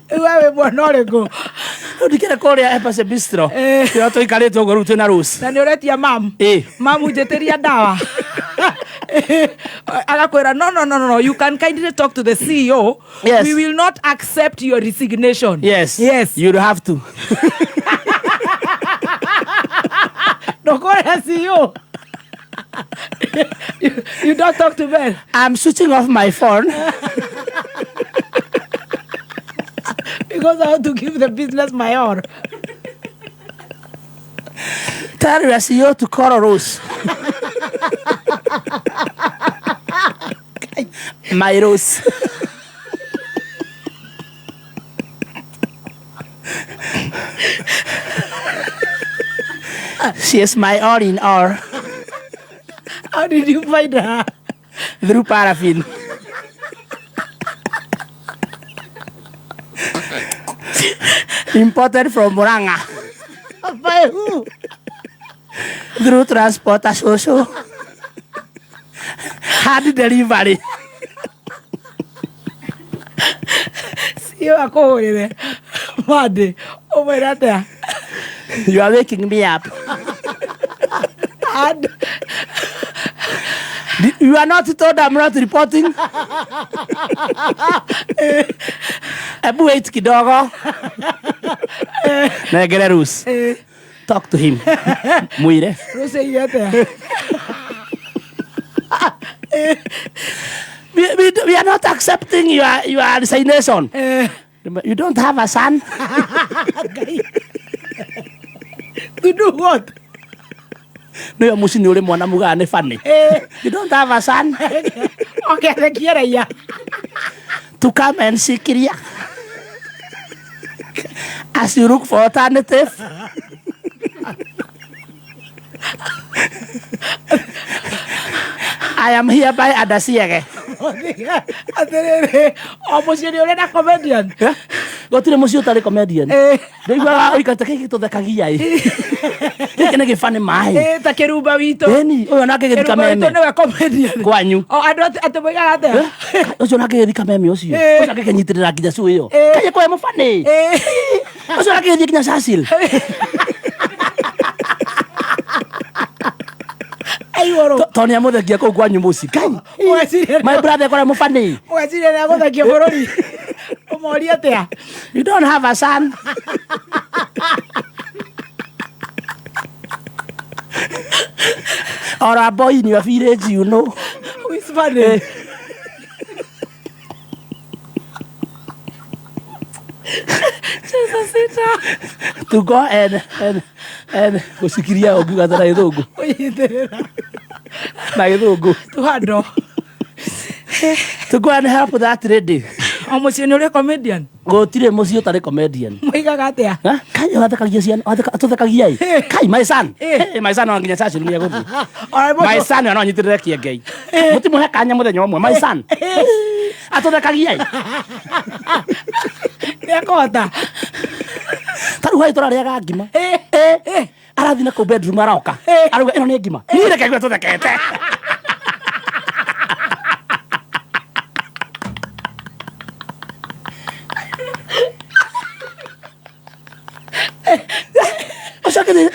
Rĩu we wĩ mwana ũrĩkũ? Rĩu ndikĩrĩ kũrĩa Embassy Bistro. Kĩrĩa tũikarĩte ũguo rĩu twĩna Rose. Na nĩ ũretia mam. Ĩ. Mamu, njĩtĩria ndawa. Agakwĩra, "No, no, no, no, no, you can kindly talk to the CEO." Yes. "We will not accept your resignation." Yes. Yes. You'll have to. Ndũkũrĩa CEO. You don't talk to men. I'm switching off my phone. Because I want to give the business my all. Tell your CEO to call Rose. My Rose. She is my all in all. How did you find her? Through paraffin. Imported from Muranga. By who? Through transporter social. Hard delivery. CEO akũhũrĩre Monday ũmwĩre atĩa? You are waking me up. And You are not told I'm not reporting. Ebu wait kidogo. Negere Rose. Talk to him. Mwire. Rose ire atĩa? We are not accepting your resignation. You don't have a son? To do what? Nĩyo mũciĩ nĩ ũrĩ mwana mugaga nĩ funny. You don't have a son? Okerekie raia. To come and shikiria as you look for alternative. I am hereby Adasiege. Atĩrĩrĩ, o mũciĩ nĩ ũrĩ na comedian. Gũtirĩ mũciĩ ũtarĩ comedian. Ndĩiguaga ũikarĩte gĩkĩ tũthekagia ĩ. Gĩkĩ nĩ gĩbani maĩ. Ta kĩrumba witũ. Ĩni, ũyũ nake gĩthika Kĩrumba witũ meme. nĩwe comedian. Kwanyu. O andũ atĩ moigaga atĩa? Ũcio nake gĩthika meme ũcio. Ũcio nake kĩnyitĩrĩra nginya cu ĩyo. Kaĩ kwa mũbani. Ũcio nake gĩthiĩ nginya Churchill. Aigũrũ. Tondũ nĩ amũthengia kũu kwanyu mũciĩ. Kai. Ũgeciria My brother kũrĩa mũbani. Ũgeciria nĩ agũthengia bũrũri. Ũmorie atĩa? You don't have a son? Or a boy in your village, you know. Who is funny? Cheza sita. To go and gucikiria ungiuga na githungu. Unyitĩrĩra. Na githungu. Tuhando. To go and help that lady. O mũciĩ nĩ ũrĩ comedian? Gũtirĩ mũciĩ ũtarĩ comedian. Moigaga atĩa? Kai wathekagia ciana, tũthekagia ĩ. Kai my son. My son no nginya Churchill nĩ egũthiĩ. My son no anyitĩrĩre kĩengei. Mũtimũhe kanya mũthenya ũmwe my son. Atũthekagia ĩ. Nĩ ekũhota. Ta rĩu hai tũrarĩaga ngima. Arathiĩ na kũu bedroom aroka. Arauga ĩno nĩ ngima. Niĩ reke ngue tũthekete.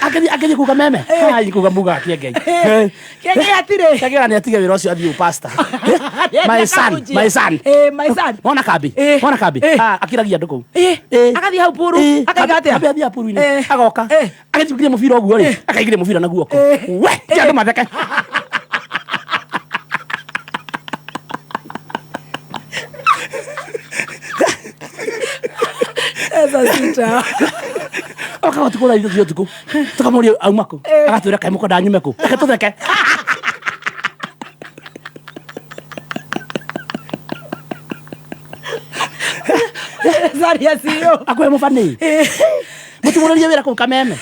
Akĩthiĩ kuga meme. Hai kuga muga kĩengei. Kĩengei hatirĩ. Kĩengei nĩ atige wĩra ũcio athiĩ pastor. My son, my son. My son. Wona kambi. Wona kambi. Akiragia andũ kũu. Agathiĩ hau puru. Akaiga atĩa? Ambe athiĩ puru-inĩ. Agoka. Agĩthiĩ mũbira ũguo rĩ. Akaigĩrĩra mũbira na guoko. We, ti andũ matheke. Eza sita. Okaga ũtukũ thaa ithatũ cia ũtukũ. Tũkamũria auma kũ. Agatwĩra kaĩ mũkwenda nyume kũ. Reke tũtheke. Zaria CEO. Akũhe mũbani. Mũtimũrĩrie wĩra kũu Kameme.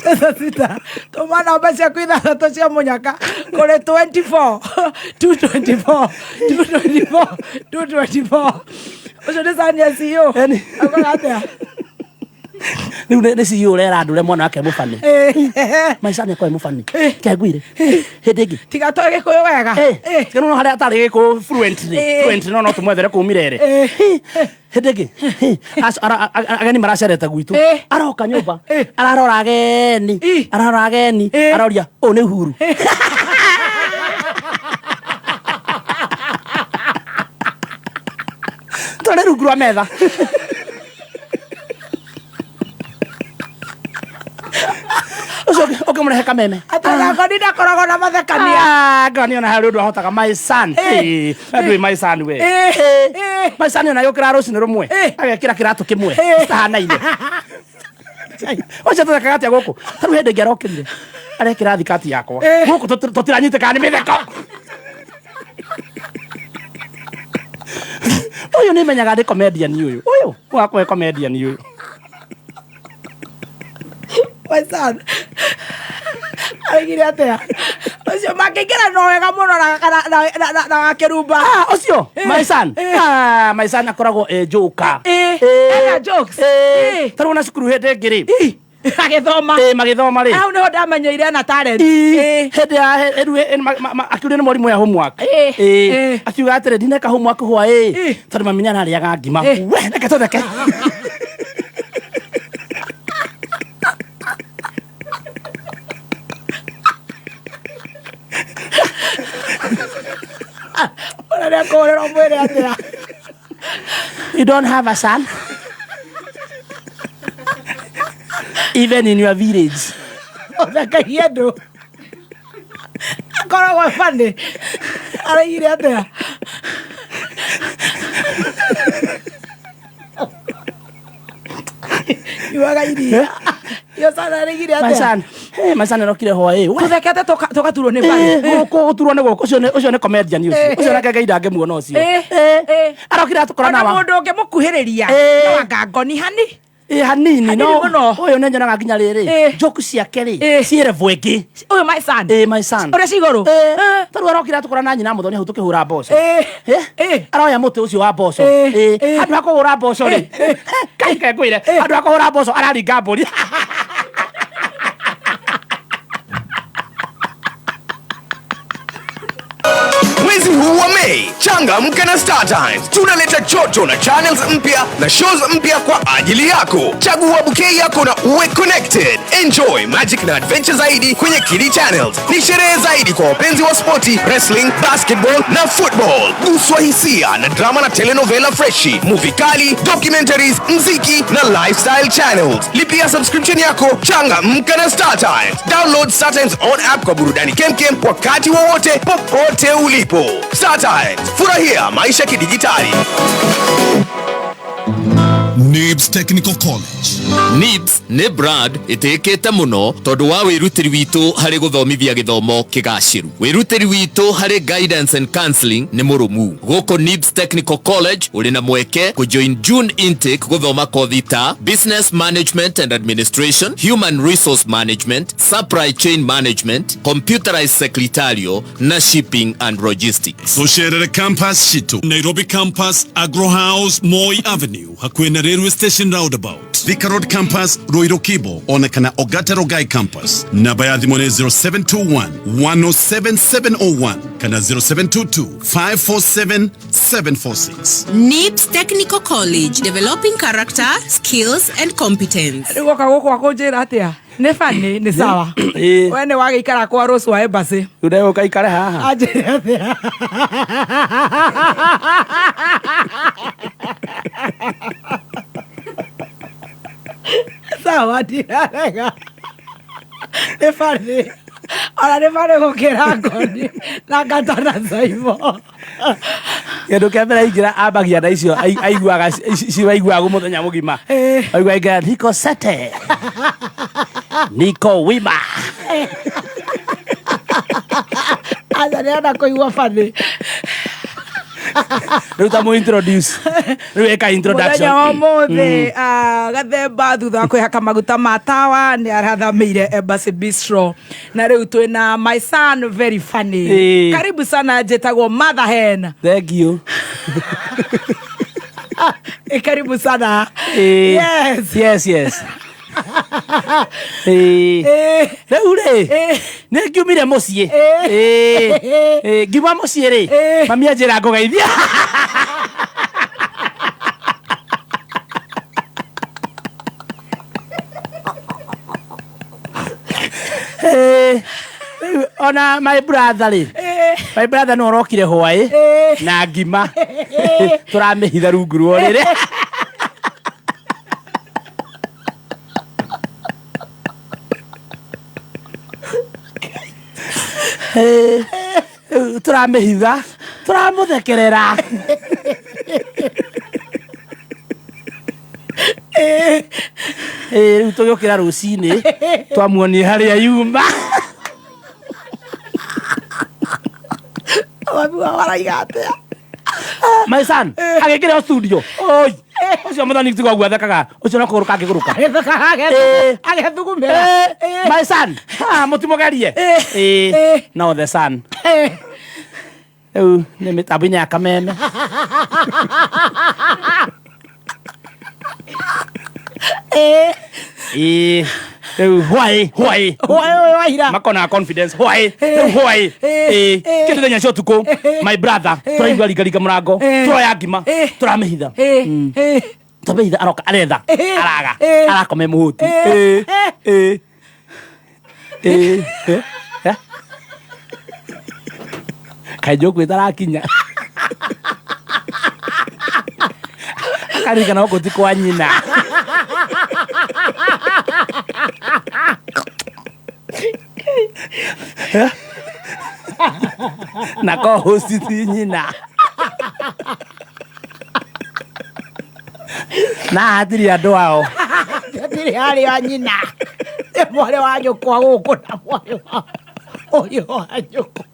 Cheza sita. Tũma namba ciaku ithathatũ cia mũnyaka kũrĩ 24 224 224 224. Ũcio nĩ Zaria CEO. Akoiga atĩa? Rĩu nĩ CEO ũrera andũ ũrĩa mwana wake mũbani. Maica nĩ akorwo mũbani. Kengwire. Hĩndĩ ĩngĩ. Tiga tũĩ Gĩkũyũ wega. Tiga no harĩa atarĩ Gĩkũyũ fluently. Fluently no tũmwethere kũu Mirere. Hĩndĩ ĩngĩ. Ageni maracerete gwitũ. Aroka nyũmba. Ararora ageni. Ararora ageni. Aroria, ũyũ nĩ Uhuru. Tũrĩ rungu rwa metha. Ũkĩmũrehe Kameme. Atĩ Ngoni ndakoragwo na mathekania. Ngoni ona harĩ ũndũ ahotaga my son. Ndũĩ my son we. My son ona yũkĩra rũcinĩ rũmwe. Agekĩra kĩratũ kĩmwe. Citahanaine. Ũcio tũthekaga atĩa gũkũ? Ta rĩu hĩndĩ ĩngĩ arokĩrire. Arekĩra thikati yakwa. Gũkũ tũtiranyitĩkana nĩ mĩtheko. Ũyũ nĩ menyaga nĩ comedian ũyũ. Ũyũ wakwa comedian ũyũ. My son. Aigire atĩa? Ũcio makĩingĩra no wega mũno na wakĩrumba. Ũcio my son. My son akoragwo e joker. Ena jokes. Ta rĩu ona cukuru hĩndĩ ĩngĩ rĩ. Agĩthoma. Magĩthoma rĩ. Hau nĩho ndamenyeire ena talent. Hĩndĩ ya akĩũrio nĩ mwarimũ ya homework. Akiuga atĩrĩ ndineka homework hwaĩ. Tondũ mami nĩararĩaga ngima. We reke tũtheke. You don't have a son? Even in your village. Ũthekagia andũ. Akoragwo funny. Araigire atĩa? Yuaga iria. Your son araigire atĩa? My son. My son arokire hwaĩ. Tũthekete tũgaturwo nĩ mbaru. Gũkũ gũturwo nĩ gũkũ. Ũcio nĩ comedian ũcio. Ũcio nake Ngai ndangĩmuona ũcio. Arokire atũkora na wa. Ona mũndũ ũngĩmũkuhĩrĩria no anga ngoni hani. Hanini no. Ũyũ nĩ nyonaga nginya rĩrĩ. Joke ciake rĩ. Ciĩ level ĩngĩ. Ũyũ my son. My son. Ũrĩa ci igũrũ. Ta rĩu arokire atũkora na nyina Mũthoni hau tũkĩhũra mboco. Aroya mũtĩ ũcio wa mboco. Handũ ha kũhũra mboco rĩ. Kai ngwĩre. Handũ ha kũhũra mboco araringa mbũri. Mwezi huu wa Mei, changamka na Star Times. Tunaleta joto na channels mpya na shows mpya kwa ajili yako. Chagua bouquet yako na uwe connected. Enjoy magic na adventure zaidi kwenye Kidi Channels. Ni sherehe zaidi kwa wapenzi wa sporti, wrestling, basketball na football. Guswa hisia na drama na telenovela freshi, movie kali, documentaries, mziki na lifestyle channels. Lipia subscription yako, changamka na Star Times. Download Star Times on app kwa burudani kemkem wakati wowote popote ulipo. Star Times, Furahia maisha kidijitali. NIBS Technical College. NIBS nĩ brand ĩtĩkĩte mũno tondũ wa wĩrutĩri witũ harĩ gũthomithia gĩthomo kĩgacĩru. Wĩrutĩri witũ harĩ guidance and counseling nĩ mũrũmu. Gũkũ NIBS Technical College ũrĩ na mweke kũjoin June intake gũthoma kothi ta Business Management and Administration, Human Resource Management, Supply Chain Management, Computerized Secretarial na Shipping and Logistics. Tũcerere campus citũ Nairobi campus, Agro House, Moi Avenue, hakuhĩ na Railway Station roundabout, Thika Road campus, Ruiru Kibo, ona kana Ogata Rogai campus. Namba ya thimũ nĩ 0721 107701 kana 0722 547 746. NIBS Technical College, developing character, skills and competence. Rĩu woka gũkũ akũnjĩra atĩa? Nĩ bani nĩ sawa. Ĩĩ. We nĩ wagĩikara kwa Rose wa Embassy. Rĩu ndegũka ikare haha. Anjĩre atĩa? Sawa, ndirarega. Nĩ bani. Ona nĩ bani gũkĩra ngoni na ngatana Saimo. Kĩndũ kĩa mbere aingĩra ambagia na icio aiguaga ciwaiguaga mũthenya mũgima. Aigua aingĩra niko sete. Niko wima. Aca nĩrenda kũigua bani. Rĩu ta mũ introduce. Rĩu ĩka introduction. Mũthenya wa ũmũthĩ Gathemba thutha wa kwĩhaka maguta ma tawa nĩ arathamĩire Embassy Bistro na rĩu twĩna my son very funny. Ĩĩ. Karibu sana, njĩtagwo Mother Hen. Thank you. Karibu sana. Ĩĩ. Yes. Yes, yes. Ĩĩ. Rĩu rĩ, nĩ ngiumire mũciĩ. Ĩĩ. Ĩĩ, ngiuma mũciĩ rĩ, mami anjĩra ngũgeithia. Ĩĩ. Rĩu ona my brother rĩ, my brother nĩ orokire hwaĩ na ngima tũramĩhitha rungu rwa ũrĩrĩ. Ĩĩ, rĩu tũramĩhitha tũramũthekerera. Ĩĩ, rĩu tũgĩũkĩra rũcinĩ twamuonie harĩa yuma. Mami wao araiga atĩa? My son agĩkĩra studio. Oi, ũcio mũthoni tiga ũguo athekaga, ũcio no kũgũrũka angĩgũrũka. Agethugumĩra. My son, mũtimũgerie. Ĩĩ, no the son. Rĩu nĩ mĩtambo-inĩ ya kameme. Ĩĩ, rĩu hwaĩ hwaĩ Hwaĩ ũyũ wa ira. makona confidence hwaĩ rĩu hwaĩ. Ĩĩ, kĩndũ thenya cia ũtukũ my brother tũraigua ringaringa mũrango, tũroya ngima tũramĩhitha. Twamĩhitha aroka aretha araga arakome mũhũti. Ĩĩ, ĩĩ, ĩĩ, ĩĩ. Kaĩ njoku ĩtarakinya akaririkana gũkũ ti kwa nyina. Na co-host ti nyina na hatirĩ andũ ao. Hatirĩ harĩ a nyina. Nĩ mwarĩ wa nyũkwa gũkũ na mwarĩ wa ũyũ wa nyũkwa.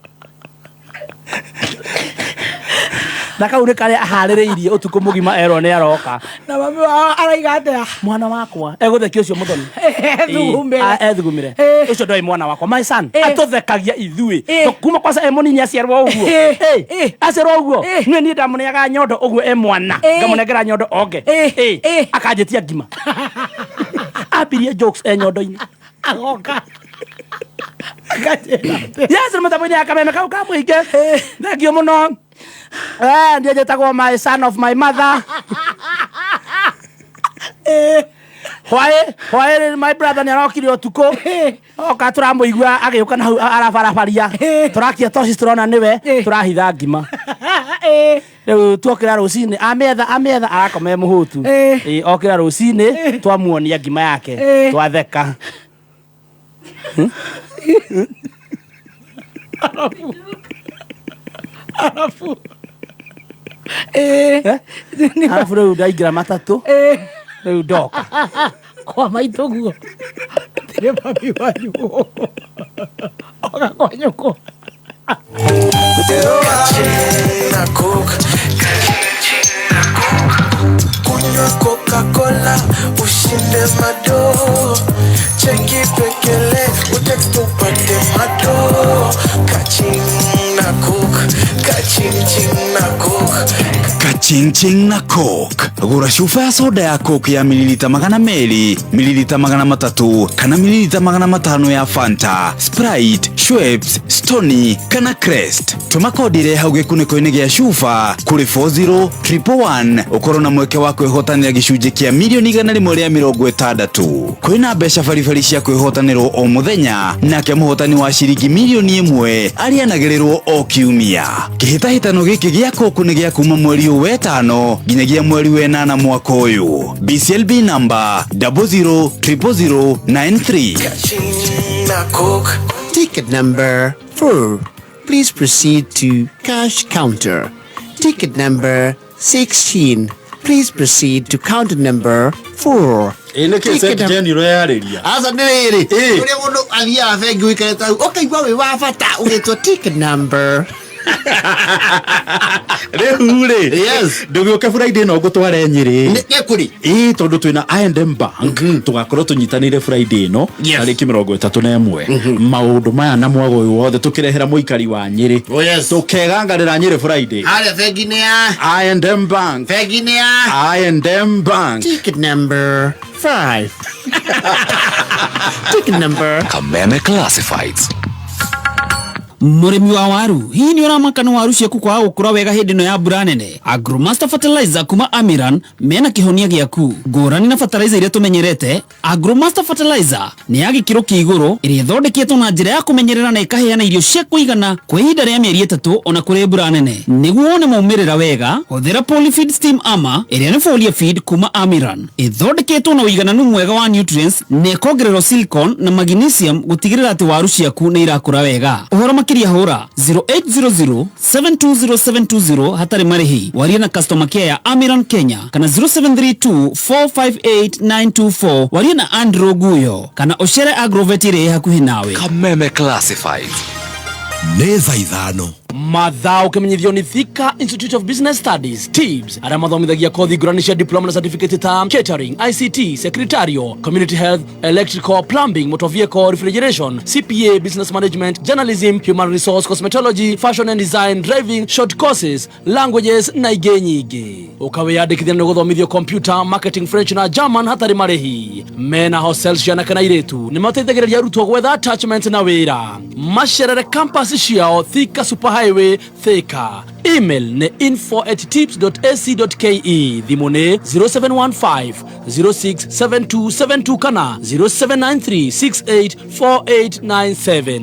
Na kau nĩ karĩa aharĩrĩirie ũtukũ mũgima erwo nĩ aroka. Na mami wao araiga atĩa? Mwana wakwa egũthekia ũcio mũthoni. Ethugumĩre. Ethugumĩre ũcio ndoĩ mwana wakwa my son atũthekagia ithuĩ. To kuma kwanza e mũnini aciarwo ũguo. Aciarwo ũguo niĩ niĩ ndamũneaga nyondo ũguo e mwana ngamũnengera nyondo onge. Ĩĩ, akanjĩtia ngima ambirie jokes e nyondo-inĩ. Agoka akanjĩra atĩa? Yes, nĩ mũtambo-inĩ ya kameme kau ka mũingĩ. Thank you mũno. Ndiĩ njĩtagwo my son of my mother. Hwaĩ hwaĩ my brother nĩ arokire ũtukũ oka tũramũigua agĩũka na hau arabarabaria tũrakia toci tũrona nĩwe tũrahitha ngima. Rĩu tuokĩra rũcinĩ amĩetha amĩetha arakoma e mũhũtu. Ĩĩ, okĩra rũcinĩ twamuonia ngima yake twatheka. Arabu arabu Eh. Arabu rĩu ndaingĩra matatũ rĩu ndoka kwa maitũ guo tirĩ mami wanyu gũkũ oka kwa nyũkwa. Na Coke, kunywa Coca-Cola, ushinde mado, cheki pekele, utext upate mado, kaching na Coke, kaching ching na Coke. Kachingching na Coke. Gũra cuba ya soda ya Coke ya mililita 200, mililita 300 kana mililita 500 ya Fanta, Sprite, Schweppes, Stony kana Crest. Tũma kodi ĩrĩa hau gĩkunĩko-inĩ gĩa cuba kũrĩ 40111 ũkorwo na mweke wa kwĩhotanĩra gĩcunjĩ kĩa milioni 160. Kwĩna mbeca baribari cia kwĩhotanĩrwo o mũthenya, nake mũhotani wa ciringi milioni 1 arĩanagĩrĩrwo o kiumia. Kĩhĩtahĩtano gĩkĩ gĩa Coke nĩ gĩa kuma mweri ũyũ wetano nginyagia mweri wenana mwaka ũyũ. BCLB number 000093. Kaching na Coke. Ticket number 4. Please proceed to cash counter. Ticket number 16. Please proceed to counter number 4. Ĩ nĩkĩ St. Jane ũreyarĩria? Aca nĩ rĩrĩ ũrĩa mũndũ athiaga bengi ũikarĩte hau ũkaigua wĩ wa bata ũgĩtwo ticket number. Rĩu rĩ, ndũgĩũke Friday ĩno ngũtware Nyĩrĩ. Nĩ kũrĩ? Ĩ tondũ twĩna I&M Bank tũgakorwo tũnyitanĩire Friday ĩno tarĩki 31, maũndũ maya na mwago ũyũ wothe tũkĩrehera mũikari wa Nyĩrĩ. Tũkegangarĩra Nyĩrĩ Friday. Harĩa bengi-inĩ ya I&M Bank. Bengi-inĩ ya I&M Bank. Ticket number 5. Ticket number Kameme Classifieds. Mũrĩmi wa waru, hihi nĩ ũramaka nĩ waru ciaku kwaga gũkũra wega hĩndĩ ĩno ya mbura nene? Agromaster Fertilizer kuma Amiran mena kĩhonia gĩaku. Ngũrani na fertilizer iria tũmenyerete, Agromaster Fertilizer nĩ ya gĩkĩro kĩa igũrũ ĩrĩa ĩthondeketwo na njĩra ya kũmenyerera na ĩkaheana irio cia kũigana kwa ihinda rĩa mĩeri 3 ona kũrĩ mbura nene. Nĩguo wone maumĩrĩra wega, hũthĩra Polyfeed Steam Ama ĩrĩa nĩ foliar feed kuma Amiran. Ĩthondeketwo na ũigananu mwega wa nutrients na ĩkongererwo silicon na magnesium gũtigĩrĩra atĩ waru ciaku nĩ irakũra wega. Ũhoro makĩria hũra 0800 720720 hatarĩ marĩhi, warie na customer care ya Amiran Kenya, kana 0732 458924 warie na Andrew Guyo, kana ũcere Agrovet ĩrĩa ĩ hakuhĩ nawe. Kameme Classifieds. Nĩ thaa 5. Mathaa ũkĩmenyithio nĩ Thika Institute of Business Studies, TIBS, arĩa mathomithagia kothi ngũrani cia diploma na certificate ta catering, ICT, secretarial, community health, electrical, plumbing, motor vehicle, refrigeration, CPA, business management, journalism, human resource, cosmetology, fashion and design, driving, short courses, languages na ingĩ nyingĩ. Ũkawĩyandĩkithia nĩ gũthomithio computer, marketing, French na German hatarĩ marĩhi. Mena hostel cia anake na airĩtu, nĩ mateithagĩrĩria arutwo gwetha attachment na wĩra. Macerere campus ciao Thika Super Highway, Thika. Email nĩ info@tips.ac.ke, thimũ nĩ 0715 067272 kana 0793 684897.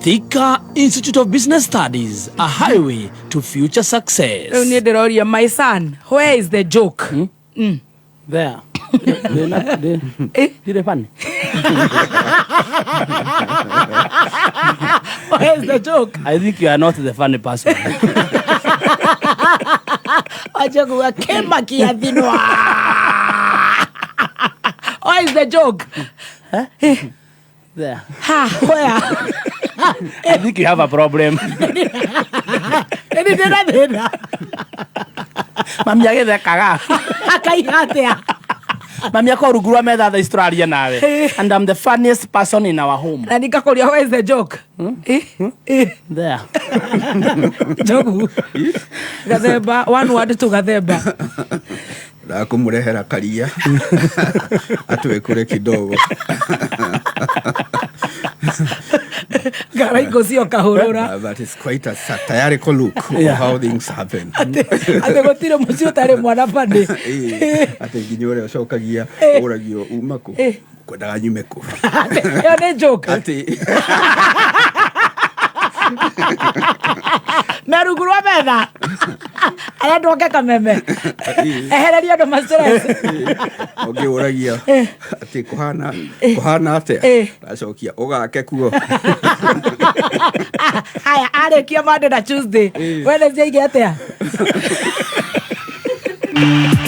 Thika Institute of Business Studies, a highway to future success. Rĩu niĩ ndĩroria, my son, where is the joke? There. Ndirĩ funny. Where is the joke? I think you are not the funny person. Wacha kuwa kema kiathinwa. Where is the joke? There. Ha, where? I think you have a problem. Nĩ ndĩna thĩna. Mami agĩthekaga. Akaiga atĩa? Mami akwa rungu rwa metha thaa ici tũraria nawe. And I'm the funniest person in our home. Na nikakũria, where is the joke? There. Njogu. Gathemba, one word to Gathemba. Ndakũmũrehera karia atwĩkũre kidogo. Ngaraikũ cio kahũrũra. But it's quite a satirical look of how things happen. Atĩ gũtirĩ mũciĩ ũtarĩ mwana bani. Atĩ nginya ũrĩa ũcokagia ũragio uma kũ, kwendaga nyume kũ. Ĩyo nĩ joke. Atĩ Na rungu rwa metha arendwo oke Kameme ehererie andũ ma stress. Ũngĩ ũragia atĩ kũhana kũhana atĩa, acokia ũgake kuo. Haya, arĩkia Monday na Tuesday, Wednesday ige atĩa? Thank you.